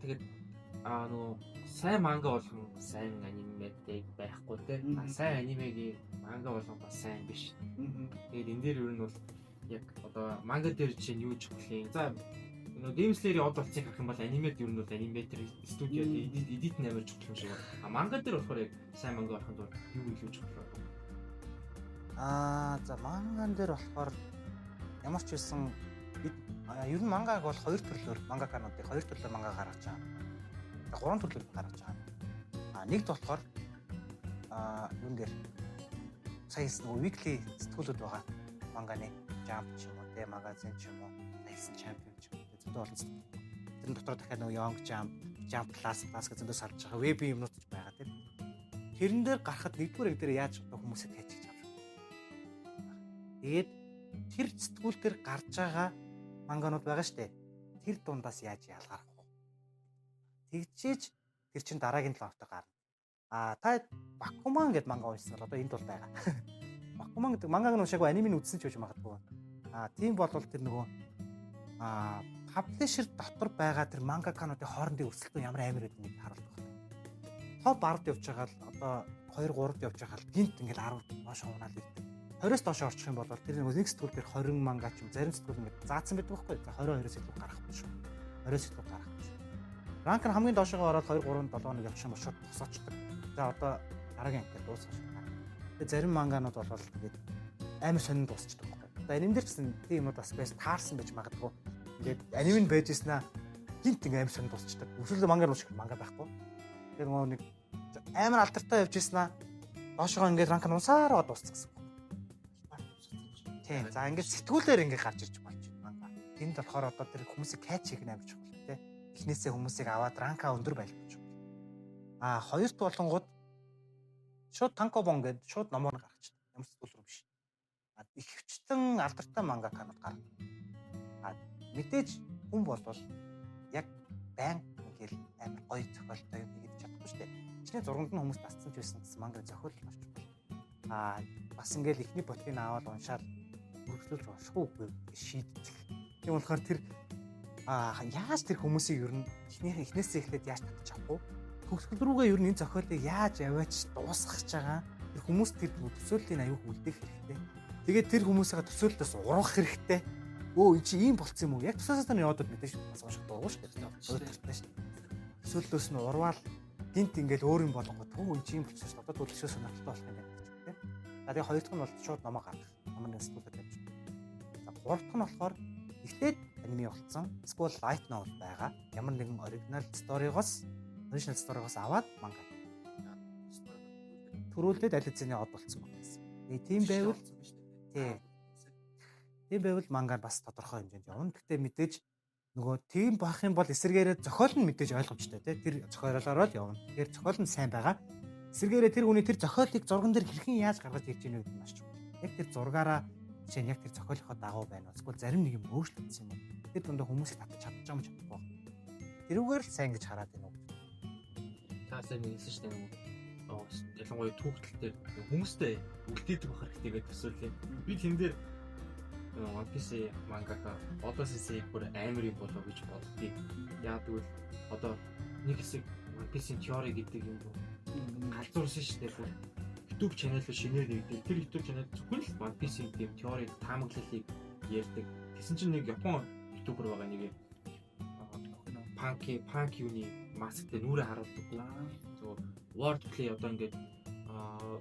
Тэгээд нөгөө сайн манга болгон сайн аниметэй байхгүй те. Сайн анимегийн манга болгон бас сайн биш. Тэгээд энэ дээр ер нь бол яг одоо манга дээр жишээ нь юу чухал юм. За нөгөө Demon Slayer-ийн од болцыг харах юм бол анимед ер нь бол аниматор студио edit нь амар чухал юм шиг байна. А манга дээр болохоор яг сайн манга болохын тулд юу илүү чухал вэ? За манган дээр болохоор ямар ч байсан бид ер нь мангаг бол хоёр төрлөөр мангакануудыг хоёр төрлөөр манга гаргаж байгаа. За гурван төрлөөр гаргаж байгаа. Нэгд болохоор юун дээр сая хэлсэн нөгөө weekly сэтгүүлүүд байгаа. Манганы Jump ч юм уу, тэ magazine ч юм уу, хэлсэн Champion ч юм уу, зөндөө олон сэтгүүл. Тэрэн дотор дахиад нөгөө Young Jump, Jump Plus Plus гэж зөндөө салж байгаа веб юмнууд ч байгаа тийм. Тэрэн дээр гарахад нэгдүгээр яг дээр яаж одоо хүмүүсээ catch хийж авах. Тэгээд тэр сэтгүүл дээр гарч байгаа манганууд байгаа штэ. Тэр дундаас яаж ялгарх вэ? Тэгжээж тэр чин дараагийн 7 хоногт гарна. Та Бакуман гэдэг манга уншсан бол одоо энд бол байгаа. Бакуман гэдэг мангаг нь уншаагүй анимыг үзсэн ч байж магадгүй. Тийм бол тэр нөгөө publisher дотор байгаа тэр мангакануудын хоорондын өрсөлдөөн ямар амар гэдэг нэг харуулдаг байна. Топ 10-д явж байгаа л одоо 2 3-д явж байгаа л гинт ингээл 10 доош унаал ирдэг. 20-оос доош орчих юм бол тэр нэг сэтгүүл дээр 20 манга ч юм зарим сэтгүүл ингээд заасан байдаг байхгүй. За 22-оос илүү гарахгүй шүү. 20-оос илүү гарахгүй шүү. Rank нь хамгийн доошогоо ороод 2 3 7 1 явчих юм бол шууд тосоочдөг. За одоо дараагийн анги дуусах шиг. Тэгээ зарим манганууд бол тэгээд амар сонин дуусчдаг байхгүй. Одоо аним дээр ч гэсэн тийм юмуд бас байж таарсан байж магадгүй. Ингээд аним нь байж ирсэн гинт ингээ амар сонин дуусчдаг. Өсвөл манга руу шиг манга байхгүй. Тэгээд нөгөө нэг амар алдартай явж ирсэн доошогоо ингээд rank нь унсаар дууссан гэсэн. Тийм. За ингээд сэтгүүлээр ингээд гарч ирж болж байна манга. Тэнд болохоор одоо тэр хүмүүсийг catch хийх нь амар чухал тий. Эхнээсээ хүмүүсийг аваад rank аа өндөр байлгах чухал. Хоёрт болонгууд шууд танкобон гэдэг шууд номоор гаргачихдаг. Ямар сэтгүүл рүү биш. Ихэвчлэн алдартай мангаканууд гарна. Мэдээж хүн болвол яг байн ингээл амар гоё зохиолтой юм хийгээд чадахгүй шүү дээ. Чиний зурганд нь хүмүүс дасцсан ч байсан гэсэн манга зохиол маш чухал. Бас ингээл эхний ботыг аваад уншаад үргэлжлүүлж унших уугүй шийддэг. Тийм болохоор тэр яаж тэр хүмүүсийг ер нь эхнээсээ эхлээд яаж татчих авах вэ? Төгсгөл рүүгээ ер нь энэ зохиолыг яаж аваач дуусгах гэж байгаа. Тэр хүмүүс тэр төсөөллийг аюух үлдээх хэрэгтэй. Тэгээд тэр хүмүүсээ төсөөллөөс ургах хэрэгтэй. Өө эн чи ийм болцсон юм уу? Яг төсөөсөө нь яваад мэдээж бас унших дургу шүү дээ. Уйтгартай шүү. Төсөөллөөс нь урваал гинт ингээл өөр юм болонгоо төө эн чи ийм болчихсон шүү. Одоо төлөвшөө сонирхолтой болох юм байна гэж тийм. За тэгээ хоёр дахь нь бол шууд номоо гаргах. Номын сэтгүүлээр тавьж. За гурав дахь нь болохоор эхлээд аниме болцсон. Эсвэл light novel байгаа. Ямар нэгэн original story-гоос original story-гоос аваад манга. Төрүүлээд аль хэзээний од болцсон байна гэсэн. Тэгээ тийм байвал тий. Тийм байвал манга бас тодорхой хэмжээнд явна. Гэхдээ мэдээж нөгөө тийм байх юм бол эсэргээрээ зохиол нь мэдээж ойлгомжтой тий. Тэр зохиолоороо л явна. Тэгэхээр зохиол нь сайн байгаа. Эсэргээрээ тэр хүний тэр зохиолыг зурган дээр хэрхэн яаж гаргаж ирж ийнэ гэдэг нь маш чухал. Яг тэр зургаараа жишээ нь яг тэр зохиолынхоо дагуу байна уу? Эсвэл зарим нэг юм өөрчлөгдсөн юм уу? Тэр дундаа хүмүүсийг татаж чадчих юм чадахгүй байна. Тэрүүгээр л сайн гэж хараад байна уу? Та сайн хэлсэн шүү дээ нөгөө ялангуяа түүхтэл дээр хүмүүстэй үлдээдэг байх хэрэгтэй гэж төсөөллээ. Би тэн дээр One Piece мангака Oda Sensei бүр амар юм болоо гэж боддгийг. Яг тэгвэл одоо нэг хэсэг One Piece-ийн теори гэдэг юм галзуурсан шүү дээ бүр. YouTube channel шинээр нэгдэг. Тэр YouTube channel зөвхөн л One Piece-ийн тийм теори таамаглалыг ярьдаг. Тэгсэн чинь нэг Япон YouTuber байгаа нэг панк юуны масктай нүрээ харуулдаг. Зөв word play одоо ингээд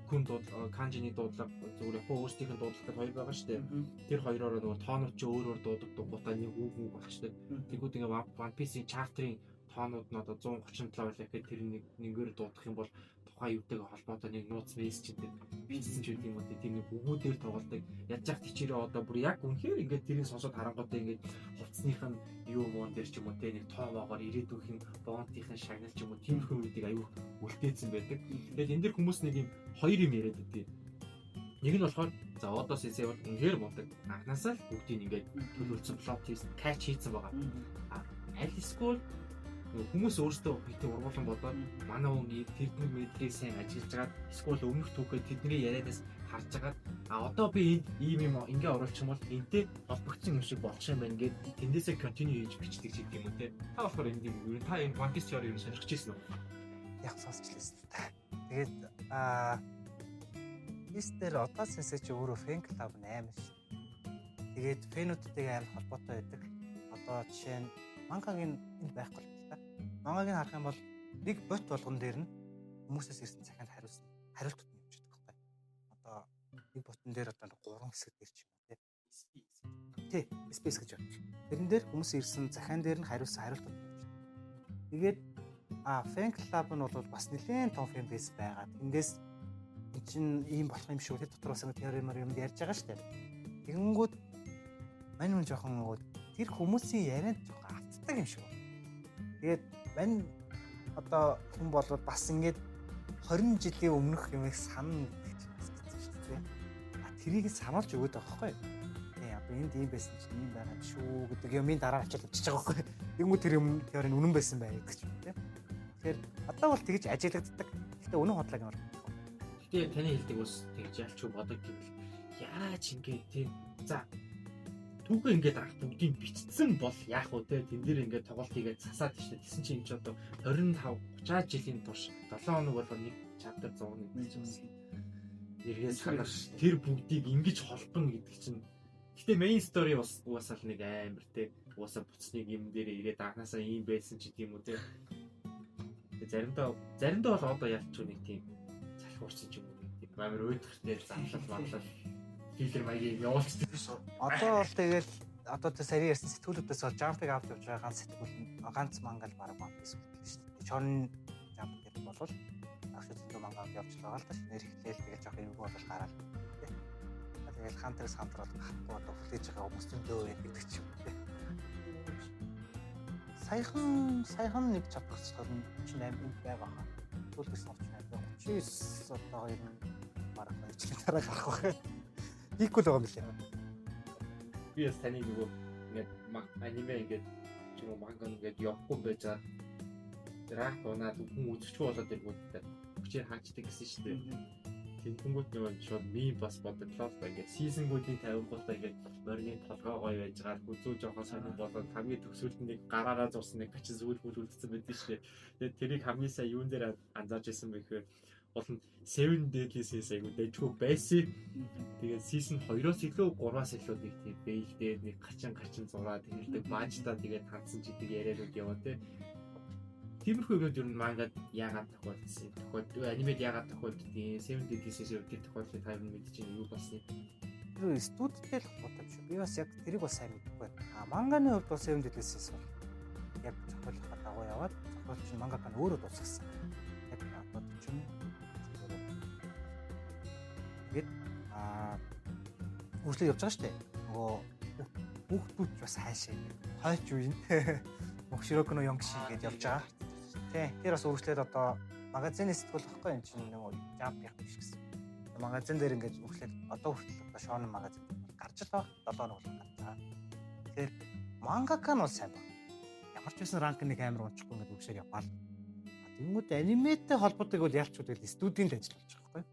күн дууд канжины дуудлага зүгээр Япон өөрсдийнх нь дуудлагатай хоёр байгаа шүү дээ. Тэр хоёроор нөгөө тоонууд чи өөр өөр дуудагддаг гутаа нэг үг үг болчтой. Тэгвэл ингээ One Piece-ийн chapter-ын тоонууд нь одоо 137 байлаа гэхэд тэр нэг нэгээр дуудах юм бол тухайн юутайгаа холбоотой нэг нууц мессеж энэ бичсэн ч үгүй юм уу тэр нэг өгүүдээр тоглодог. Яаж яах тийчээрээ одоо бүр яг үнэхээр ингээд тэрийг сонсоод харангуйтай ингээд хувцсных нь юу муун дээр ч юм уу те нэг тоо моогоор ирээдүйн бонтынхын шагнал ч юм уу тиймэрхүү юмнуудыг аюу үлдээсэн байдаг. Тэгээд энэ дэр хүмүүс нэг юм хоёр юм яриад байдیں۔ Нэг нь болохоор за одоо сэнсэй бол үнэхээр мундаг. Анхнаасаа л бүгдийг ингээд төлөвлөсөн plot twist catch хийсэн байгаа. А аль эсвэл хүмүүс өөрсдөө хэвтэй ургуулan бодоод манай хүн тэрдний мэдрийг сайн ажиллаж агаад эсвэл өмнөх түүхээ тэдний ярианаас харж агаад а одоо би энд ийм юм ингээ оруулчих юм бол энтэй холбогдсон юм шиг болох юм байна гээд тэндээсээ continue хийж бичдэг ч гэдэг юм уу те. Та болохоор энд юм юу та энэ One Piece theory юм сонирхож ирсэн үү? Яг сонсч лээсэн л та. Тэгээд Piece дээр одоо сенсей чи өөрөө fan club 8 шүү. Тэгээд фэнүүдтэйгээ амар холбоотой байдаг. Одоо жишээ нь мангагийн энд байхгүй л та. Мангагийн харах юм бол нэг бот болгон дээр нь хүмүүсээс ирсэн захианд хариулсан хариултууд нь явж байгаа байхгүй. Одоо нэг ботон дээр одоо 3 хэсэг дээр ч юм уу те. Тий, space гэж байна. Тэрэн дээр хүмүүс ирсэн захиан дээр нь хариулсан хариултууд явж байгаа. Тэгээд fan club нь бол бас нэлээд том fan base байгаа. Тэндээс эн чинь ийм болох юм шүү. Тэр дотор бас нэг теори мөр юм ярьж байгаа шүү дээ. Тэгэнгүүт мань хүн жоохон нөгөө тэр хүмүүсийн ярианд жоохон автдаг юм шиг. Тэгээд мань одоо хүн болоод бас ингээд 20 жилийн өмнөх юмыг санана гэдэг чинь бас хэцүү шүү дээ. А тэрийг сануулж өгөөд байгаа байхгүй юу? Тий, одоо энд ийм байсан чинь ийм байгаа юм шүү гэдэг юмын дараа ачаал авчиж байгаа байхгүй юу? Тэгэнгүүт тэр юм теори нь үнэн байсан байх гэдэг ч юм тий. Тэгэхээр одоо бол тэгж ажиглагддаг. Гэхдээ үнэн худлааг юм бол. Гэтэ таны хэлдэг бас тэгж ялч бодог гэвэл яаж ингэ тий. За түүхээ ингээд анх бүгдийг бичсэн бол яах вэ те тэн дээр ингээд тоглолт хийгээд засаад штэ тэгсэн чинь энэ ч одоо 25 30 жилийн турш 7 хоног болгоо нэг chapter 100 нэг чинь эргээс санаар тэр бүгдийг ингэж холбоно гэдэг чинь гэтээ main story бас угаасаа л нэг амар те угаасаа буцныг юм дээр ирээд анханасаа ийм байсан ч гэдэм үү те заримдаа бол одоо ялч нэг тийм салхуурсан ч юм уу нэг тийм амар өөдөртэй задлал мадлал филлер маягийн явуулчихдаг шүү. Одоо бол тэгэл одоо тэр сая ярьсан сэтгүүлүүдээс бол Jump-ыг авч явж байгаа ганц сэтгүүл нь ганц манга л бараг One Piece үлдээ шүү дээ. Shonen Jump гэдэг бол агш зөндөө манга авч явж байгаа л та. Нэр эхлээл тэгэл жоох эвгүй бол гараал. Тэгэл Hunter x Hunter бол гарахгүй одоо хүлээж байгаа хүмүүс зөндөө байна гэдэг ч юм уу. Саяхан нэг chapter 28 энд байгаа хаа. Сүүлдээс 38, 39 одоо ер нь бараг 2 жилийн дараа гарах байх. Хийхгүй л байгаа юм билээ. Би бас таны нөгөө ингээд аниме ингээд ч юм уу манга ингээд явахгүй байж байгаа rank унаад хүн үзэхгүй болоод ирэнгүүт хүчээр хаачдаг гэсэн шүү дээ. Тэнгүүт нөгөө шууд meme бас бодлоо л да ингээд season гүүдийн тавингуудаа ингээд морины толгой гоё байж байгаа хүзүү жоохон сонин болоод хамгийн төгсөлд нэг гараараа зурсан нэг хачин зүйл хүл үлдсэн байдаг шүү дээ. Тэгээд тэрийг хамгийн сайн юун дээр анзаарч ирсэн бэ гэхээр уул нь Seven Deadly Sins айгу дэжгүй байсан. Тэгээд season 2-оос илүү 3-аас илүү нэг тийм бэйлдээд нэг хачин зураад хэлдэг баажтаа тэгээд хандсан ч гэдэг яриануд яваа те. Тиймэрхүү юмнууд ер нь мангад яагаад тохиолдсон юм? Тохиол анимед яагаад тохиолддیں۔ Seven Deadly Sins тэр тохиолдлыг та юм мэдчихээн юу болсон юм? Тэр студидтэй л холбоотой юм шүү. Би бас яг тэрийг бас сайн мэдэхгүй байна. А манганы хувьд бол Seven Deadly Sins бол яг зохиолынхаа дагуу яваад зохиолч нь мангака нь өөрөө дуусгасан. Яг одоо 40 тэгээд үргэлжлээд явж байгаа шүү дээ. Нөгөө хүүхдүүд ч бас хайшаа. Хойч үе. Мөхшрөк нөө Йонгши гэж явж байгаа. Тий. Тэр бас үргэлжлээд одоо магазины сэтгүүл багхгүй юм чинь нөгөө Jump-ийнх биш гэсэн. Магазин дээр ингээд үргэлжлээд одоо хүртэл одоо Shonen магазин гарч л байгаа. 7 хоног бол гарч байгаа. Тэгэхээр мангака нь бол сайн байна. Ямар ч байсан rank нэг амар унчихгүй ингээд үргэлжлээд яваал. Тэнгүүд аниметтэй холбоотой бол ялчуд тэгэл студийн л ажил болж байгаа байхгүй.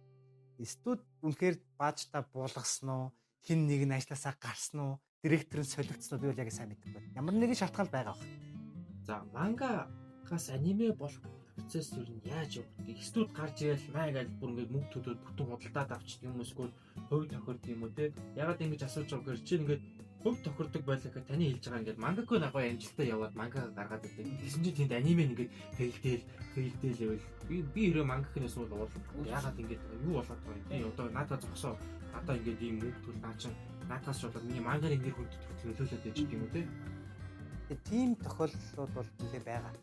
Студ үнэхээр баажта буулгасан уу? Хин нэг нь ажилласаа гарсан уу? Директор нь солигдсон уу? Би бол яг сайн мэдэхгүй байна. Ямар нэгэн шалтгаан байгаа баг. За мангагаас аниме болох процесс юу нь яаж явагдгийг студ гарч ирэл маа гэж бүр ингээд мөнгө төлөөд бүтэн худалдаад авчдаг юм эсвэл хувь тохирд юм уу те. Ягаад ингэж асууж байгаа гэхээр чи ингээд хувь тохирдог байлаа гэхээр таны хэлж байгаа ингээд мангако нагоо амжилттай яваад манга гаргаад байдаг. Тэгсэн чинь тэнд аниме ингээд фейлдэл гэвэл би хэрэг мангакнаас бол уурлах. Ягаад ингээд юу болоод байгаа юм те. Одоо наадаа зогсоо. Одоо ингээд ийм мөнгө төл наа чин наадаас болоод миний манганы нэр хүндэт хүртэл нөлөөлөд байж гэх юм уу те. Тийм тохиолдлууд бол нэлээ байгаа.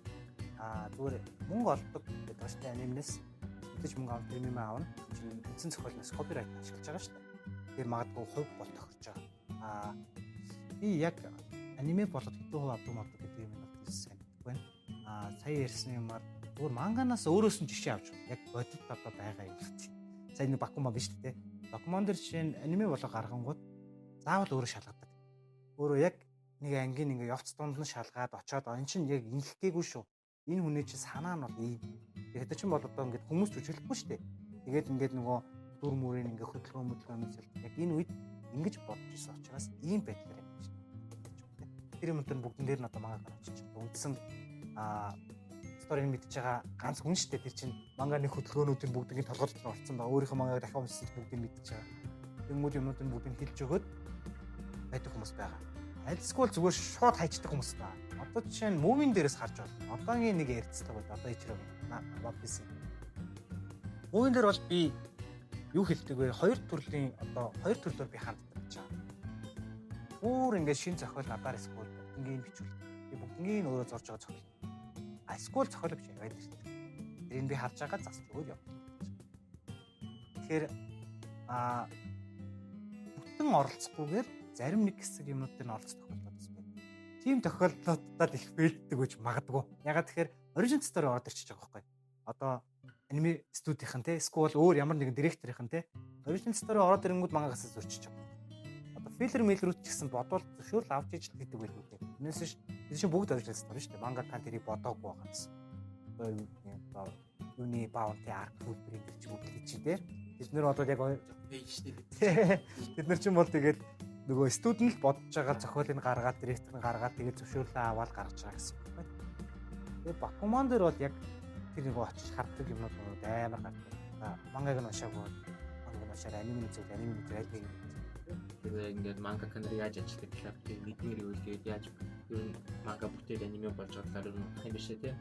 Аа зүгээр мөнгө олдог гэдэг байгаа шүү дээ анимнес мэдээж мөнгө авах юм аавна. Чинь үндсэн зохиолноос копирайт ашиглаж байгаа шүү дээ. Тэр магадгүй хувь бол тохирч байгаа. Аа би яг аниме болоод хэдэн хувь авдаг мавдаг гэдэг юм бол сайн мэдэхгүй байна. Аа сая ярьсан юмар зүгээр манганаас өөрөөс нь жишээ авч яг бодит одоо байгаа юм л. Сая нэг Бакуман биш үү те. Бакуман дээр жишээ нь аниме болоо гаргангууд заавал өөрөө шалгадаг. Өөрөө яг нэг ангийн ингээ явц дунд нь шалгаад очоод энэ чинь яг ингэхгээгүй шүү. Энэ хүний чинь санаа нь бол ийм. Тэгээд чинь бол одоо ингээд хүмүүс жүжиглэхгүй шүү дээ. Тэгээд ингээд нөгөө Дүр мөрийн ингээ хөдөлгөөн мөдөлгөөн яг энэ үед ингэж бодож исэн учраас ийм байдлаар явж байна. Тэр юм төр бүгдэн дээр нь одоо манга гарч ирж байна. Үндсэн сторийг мэдж байгаа ганц хүн шүү дээ. Тэр чинь манганы хөдөлгөөнүүдийн бүгдийг толгой дотор орцсон байгаа. Өөрийнхөө мангаг дахиад уншсан бүгдийг мэдж байгаа. Тэнгүүд юмнуудын бүгдийг хэлж өгөөд байдаг хүмүүс байгаа. Альсгүй зүгээр шууд хайчдаг хүмүүс байгаа. Одоо жишээ нь мувин дээрээс харж байна. Одоогийн нэг ярилцлага байд. Одоо Ичиро One Piece. Мувин дээр бол би юу хэлдэг вэ? Хоёр төрлийн одоо хоёр төрлөөр би ханддаг гэж байгаа. Бүр ингээд шин зохиол надаар эсвэл бүгднгийн бичүүл. Би бүгднгийн өөрөө зурж байгаа зохиол. А эсвэл зохиол биш яваад ирдэг. Тэрийг би харж байгаа засч өгөөд явдаг. Тэгэхээр бүтэн оролцохгүйгээр зарим нэг хэсэг юмнууд дээр нь оролцох тохиолдол бас байна. Тийм тохиолдлуудад их фейлддэг гэж магадгүй. Ягаад тэгэхээр origin story ороод ирчихэж байгаа байхгүй. Одоо аниме студийнхэн те эсвэл өөр ямар нэгэн директорийнхэн те origin story ороод ирэнгүүт мангагаас зөрчиж байгаа. Одоо filler мэлрүүд ч гэсэн бодвол зөвшөөрөл авч ижил гэдэг байлгүй те. Тэрнээс биш тэр чинь бүгд origin story шүү дээ. Мангакан тэрийг бодоогүй байгаа гэсэн. Одоо юу гэдэг нь одоо юуны bounty arc төлбөрийг гэж бүгд хийж те. Тэд нэр бол яг пэйж дээ. Тэд нар чинь бол тэгээд нөгөө студент л бодож байгаа зохиолыг гаргаад директор нь гаргаад тэгээд зөвшөөрлөө аваад гаргаж байгаа гэсэн үг байна. Тэгээд Бакуман дээр бол яг тэр нэг очиж хардаг юмнууд амар гардаг. Мангаг нь уншаагүй мангаг нь уншаар аниме үзвэл аниме үзвэл аль нэг юм. Тэгээд ингээд манга канаар яаж ажилладаг талаар би мэдмээр ивэл тэгээд яаж ер нь манга бүтээд аниме болж байгаа талаар ер нь юм биш үү те.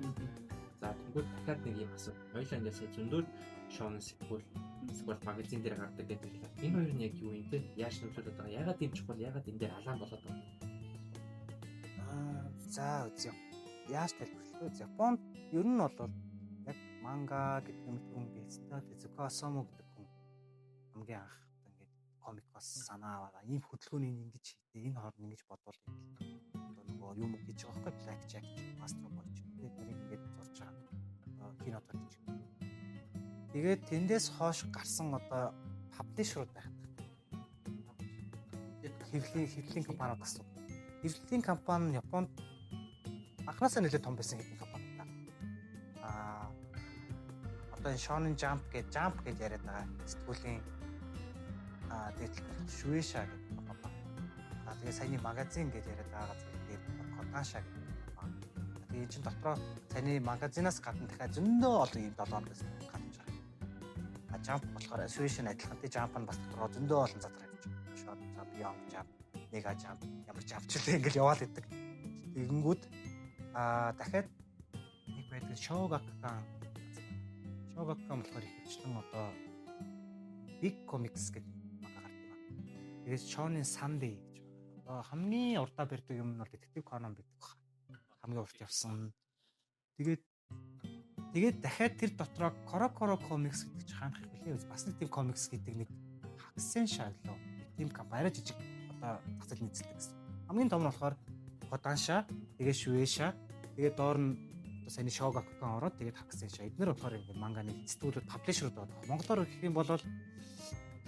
За тэгвэл дахиад нэг юм асуу. Хоёлаа ингээд сая зөндөл шоунен сэтгүүл эсвэл магазин дээр гардаг гэдэг лээ. Энэ хоёр нь яг юу юм те? Яаж нөлөөлөд байгаа? Ягаад ийм чухал? Ягаад энэ дээр алаан болоод байгаа юм? За үзье. Яаж тайлбарлах вэ? Японд ер нь бол яг манга гэдэг юм хүн бэцтэй Тэзука Осаму гэдэг хүн хамгийн анх ингээд комикос санаа аваад ийм хөдөлгөөнийг ингэж хийдэ энэ хооронд ингэж бодвол юм л одоо нөгөө юм хийж байгаа байхгүй Black Jack, Astro Boy ч гэдэг тэрийг ингээд зурж байгаа кино гэж. Тэгээд тэндээс хойш гарсан одоо паблишерууд байх. Хэвлэлийн компаниуд гэсэн. Хэвлэлийн компани нь Японд анхнаасаа нэлээд том байсан хэвлэлийн компани. Одоо энэ Shonen Jump гэж Jump гэж яриад байгаа сэтгүүлийн дээдл болох Shueisha гэдэг компани. Тэгээ саяны магазин гэж яриад байгаа газар дээр Kodansha гэдэг компани. Тэгээ энэ чинь дотроо саяны магазинаас гадна дахиад зөндөө олон юм 7 хоногоос гарч байгаа. Jump болохоор Shueisha нь адилхан. Тэгээ Jump нь бас дотроо зөндөө олон задраа гэж байгаа. Shonen Jump, Young Jump, Mega Jump ямар Jump ч лээ ингээл яваал идэг. Тэгэнгүүт дахиад нэг байдаг Shogakukan. Shogakukan болохоор ихэвчлэн одоо Big Comics гэдэг манга гардаг байна. Тэгээд Shonen Sunday гэж байна. Одоо хамгийн урдаа барьдаг юм нь бол Detective Conan байдаг баг. Хамгийн урт явсан. Тэгээд дахиад тэр дотроо CoroCoro Comics гэдэг чинь хаанах юм бэлээ. Бас нэг тийм комикс гэдэг нэг Hakusensha лөө. Тийм компани арай жижиг одоо зах зээл нийцэлдэг гэсэн. Хамгийн том нь болохоор Kodansha, тэгээд Shueisha, тэгээд доор нь одоо саяны Shogakukan ороод тэгээд Hakusensha. Эднэр болохоор ингээд манганы сэтгүүлүүд паблишерууд байгаа. Монголоор гэх юм бол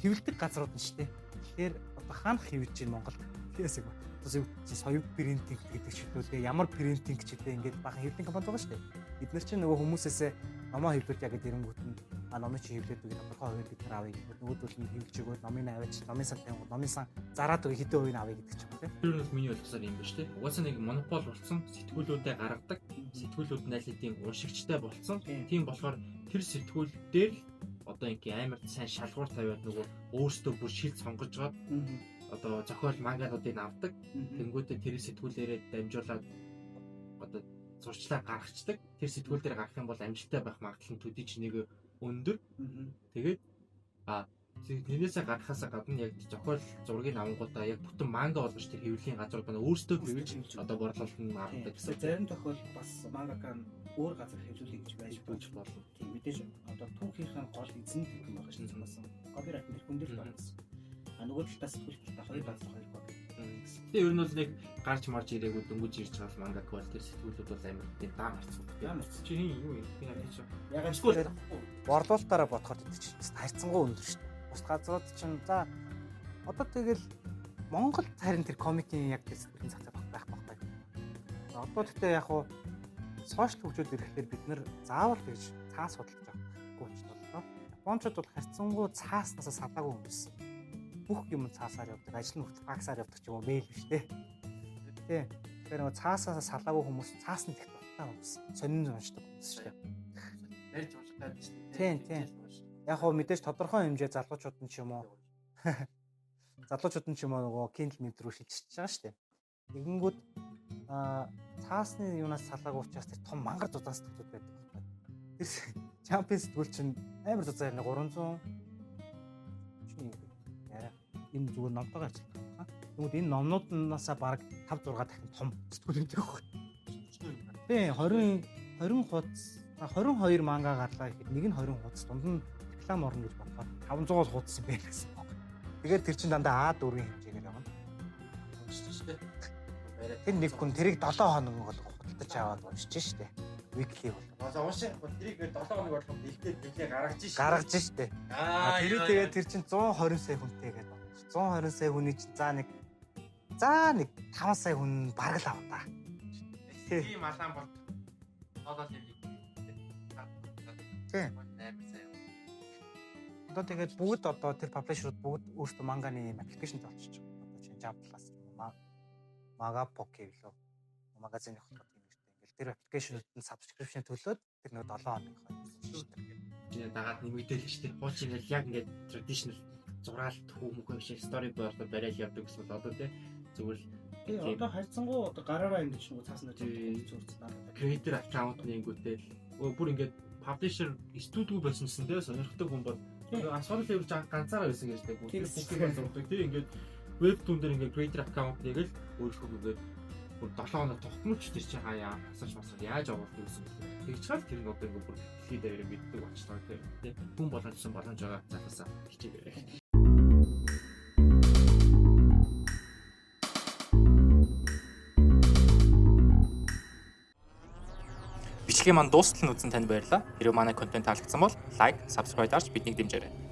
хэвлэдэг газрууд нь шүү дээ. Тэгэхээр одоо хаанах хэвлэж байна Монголд? Тэгээс юм. Одоо соёо принтинг гэдэг ч хэвлүүлээ ямар принтинг ч гэдэг ингээд бахан хэвлэлийн компани байгаа шүү дээ. Эднэр чинь нөгөө хүмүүсээсээ номоо хэвлүүлье гэдэг эрэнгүүт нь номыг чи хэвлээд үгүй тодорхой хувийг бид нар авъя гэдэг. Нөгөөдөл нь хэвлэж өгөөд номыг аваач, номын сан тавингууд номын сан зараад өгье хэдэн хувийг авъя гэдэг ч юм уу тийм. Тэр нь бол миний ойлгосоор юм ба шүү дээ. Угаасаа нэг монопол болсон, сэтгүүлүүдээ гаргадаг, сэтгүүлүүд нь аль хэдийн уншигчтай болсон. Тийм болохоор тэр сэтгүүл дээр л одоо ингээ амар сайн шалгуур тавиад нөгөө өөрсдөө бүр шил сонгож жоод одоо зохиол мангануудыг авдаг. Тэнгүүтээ тэр сэтгүүлээрээ дамжуулаад одоо зурчлаа гаргацдаг. Тэр сэтгүүл дээр гарах юм бол амжилттай байх магадлал нь төдий ч нэг өндөр. Тэгээд тэрнээсээ гаргахаасаа гадна яг зохиол зургийг авангуудаа яг бүтэн манга болгож тэр хэвлэлийн газар байна өөрсдөө хэвлэж одоо борлуулалт нь гаргадаг гэсэн. Зарим тохиолдолд бас мангака нь өөр газар хэвлүүлэх гэж байж болно. Тийм мэдээж одоо түүхийнхэн гол эзэн тэр хүн байгаа шин цамаас копирайт тэр хүн дээр л байна гэсэн. А нөгөө талдаа сэтгүүл талдаа хоёр газар хоёр копи. Тэгээ ер нь бол нэг гарч марж ирээгүй дөнгөж ирж байгаа мангак бол тэр сэтгүүлүүд бол амар тийм даам харцсан. Даам харцсан. Чи хин юу юм? Би надад чи. Яг эсвэл борлуулалтаараа бодоход гэдэг чинь харьцангуй өндөр шүү дээ. Бус газрууд чинь за одоо тэгэл Монгол харин тэр комикийн яг тэр сэтгүүлийн зах зээл байх байхгүй. Одоо тэгтээ яг хуу сошиал хөгжүүд ирэхлээр бид нэр заавал тэгж цаас судалж авахгүй болчихлоо. Японочууд бол харьцангуй цааснасаа салаагүй хүмүүс. Бүх юм цаасаар явдаг, ажил нь хүртэл факсаар явдаг ч юм уу, мэйл биш те. Тий. Тэгэхээр нөгөө цаасаасаа салаагүй хүмүүс, цаас нь их дуртай хүмүүс, сонин уншдаг хүмүүс шүү дээ. Барьж унших гэдэг шүү дээ. Тийм, тийм. Яг хоо мэдээж тодорхой хэмжээ залуучууд нь ч юм уу. Залуучууд нь ч юм уу нөгөө Kindle мэд рүү шилжиж байгаа шүү дээ. Тэгэнгүүт цаасны юунаас салаагүй учраас тэр том мангар зузаан сэтгүүлүүд байдаг байхгүй. Тэр Champion сэтгүүл чинь амар зузаан ярина 300 чи яриа энэ зүгээр номтойгоо ажиллах байна. Тэгмүүд энэ номнууднаасаа бараг 5 6 дахин том сэтгүүл байдаг байхгүй. Тийм 20 хуудас 22 манга гарлаа гэхэд нэг нь 20 хуудас дунд нь реклам орно гэж бодохоор 500-аас хуудас юм байна гэсэн баг. Тэгээд тэр чинь дандаа А4-ийн хэмжээгээр явна. Уншиж штэ. Тэр нэг хүн тэрийг 7 хоног бол худалдаж аваад уншиж штэ. Weekly бол. За унших бол тэрийг 7 хоног болгон бэлдээд бэлээ гаргаж штэ. Гаргаж штэ. Тэр тэгээд тэр чинь 120 сая хүнтэй гэдэг бодож. 120 сая хүний чинь за нэг 5 сая хүн бараг л аваа та. Тийм алаан бол 7 левел. Тийм. 8 сая. Одоо тэгээд бүгд одоо тэр publisher-ууд бүгд өөрсдөө манганы юм application болчихж байгаа. Одоо чинь Jump Plus юм уу, Magapoke гэлөө. Магазины холбоо тийм нэртэй. Ингээл тэр application-ууд нь subscription төлөөд тэр нэг 7 хоногийнхоо чинь дагаад нэмэгдээл шүү дээ. Хуучин ингээл яг ингээд traditional зураал хүүмхөө биш storyboard барайл явдаг гэсэн бол одоо тий зүгээр л тий одоо харьцангуй одоо гараараа ингэж нөгөө цаасан дээр зурцсан надад. Creator account нэнгүүтээ бүр ингээд publisher студио байсан гэсэн тий сонирхдаг хүн бол асуулт level ганцаараа байсан гэж тий бүгд букээр зурдаг тий ингээд webtoon дээр ингээд creator account нэгээл өөрийнхөө ингээд бүр 7 хоног тогтмолч тэр чинь хаяа асууж масууж яаж оруулах гэсэн бэл. Тэгж чад тэр нь одоо ингээд бүр дэлхийд даяар мэддэг болчихлоо тий. Хүн болгосон боломж байгаа залуусаа хичээгээрэй. Бичлэгийн маань дуустал нь үзсэн танд баярлалаа. Хэрвээ манай контент таалагдсан бол лайк, subscribe дарж биднийг дэмжээрэй.